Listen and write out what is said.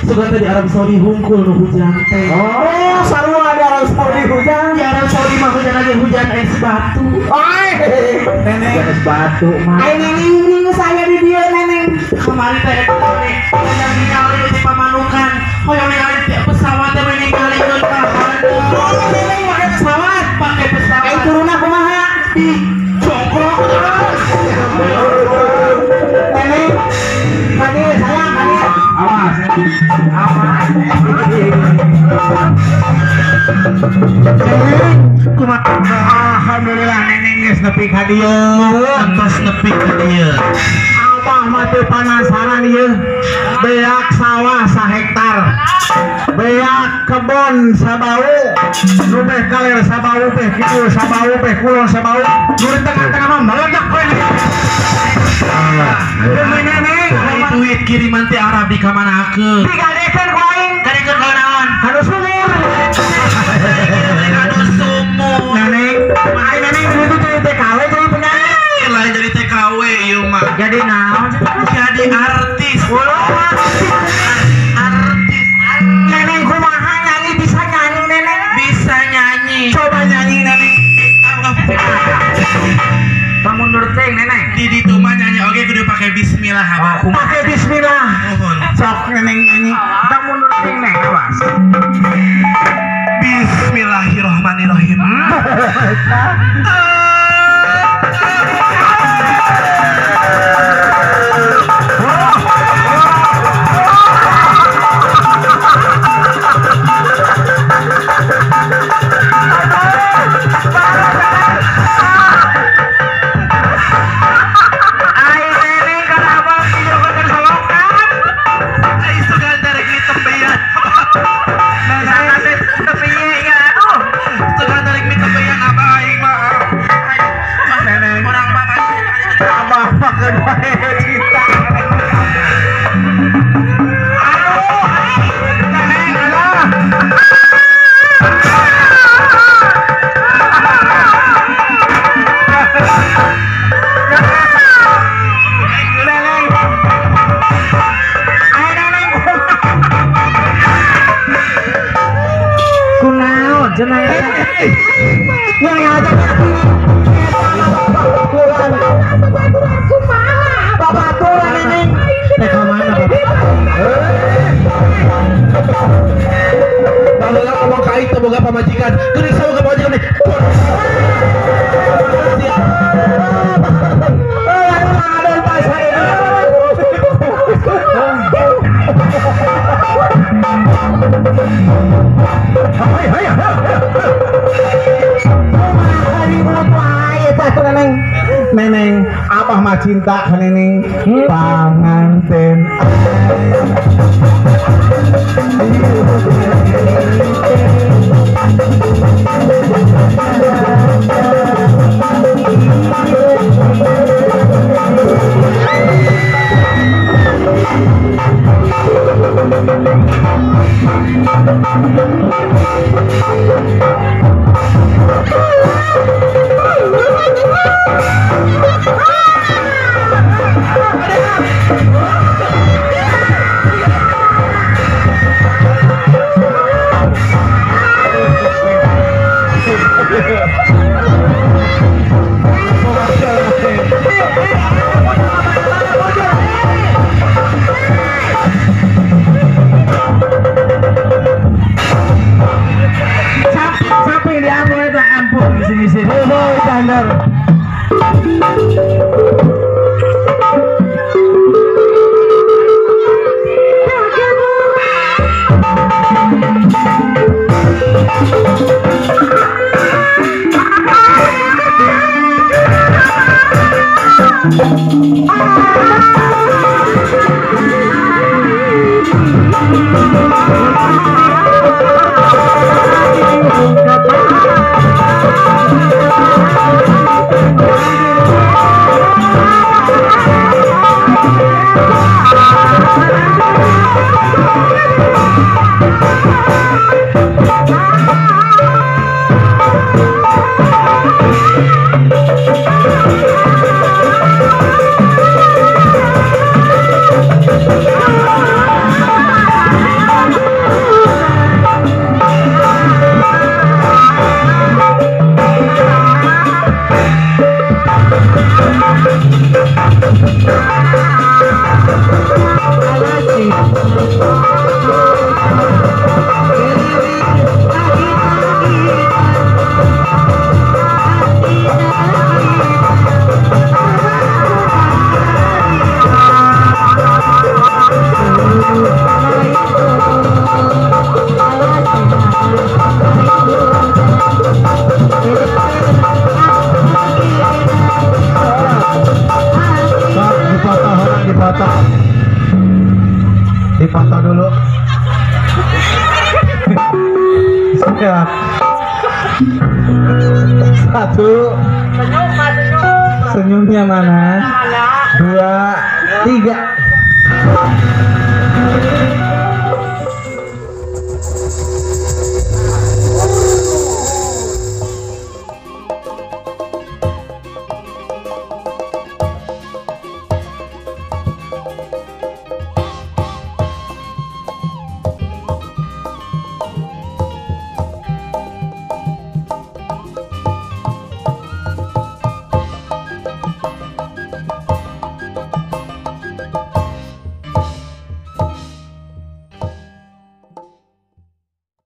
Sugan teh di Arab Saudi hungkul nu hujan teh. Oh, sarua di Arab Saudi hujan. Di Arab Saudi mah hujan aja hujan es batu. Oi, neneng hujan es batu mah. Ai neneng ini saya di dieu neneng. Kemarin teh eta teh hoyong ningali di pamanukan, hoyong ningali di pesawat teh ningalikeun ka handap. Oh, neneng make pesawat, pakai pesawat. Ai turunna kumaha? Di jongkok. Neneng, kadi sayang kadi. Awas. Awas. Neneng, kumaha? Alhamdulillah neneng geus nepi ka dieu. Entos nepi ka dieu. Abah mah teu panasaran ieu. Beak sawah sahektar. Beak kebon sabau. Nu beh kaler sabau, beh kidul sabau, beh kulon sabau. Nu di tengah-tengah mah meledak we. Demi neneng, duit kiriman ti Arab dikamanakeun? Digadekeun ku aing. Gadekeun ka naon? Kanu sumur. Kanu sumur. Neneng, ai neneng itu jadi TKW jadi penyanyi. Lain jadi TKW ieu mah. Jadi naon? Jadi artis. Artis. Neneng kumaha nyanyi, bisa nyanyi neneng? Bisa nyanyi. Coba nyanyi neneng. Kamu mundur teh neneng. Di ditu mah nyanyi oge kudu pake bismillah. Oh, pake bismillah. Nuhun. Sok neneng nyanyi. Kamu mundur teh neng awas. Bismillahirrahmanirrahim. Pamajikan, geuning sawo pamajikan nih. Neneng, abah mah cinta ka neneng, panganten. Dipotong dulu. Siap. Satu. Senyumnya mana? 2, 3.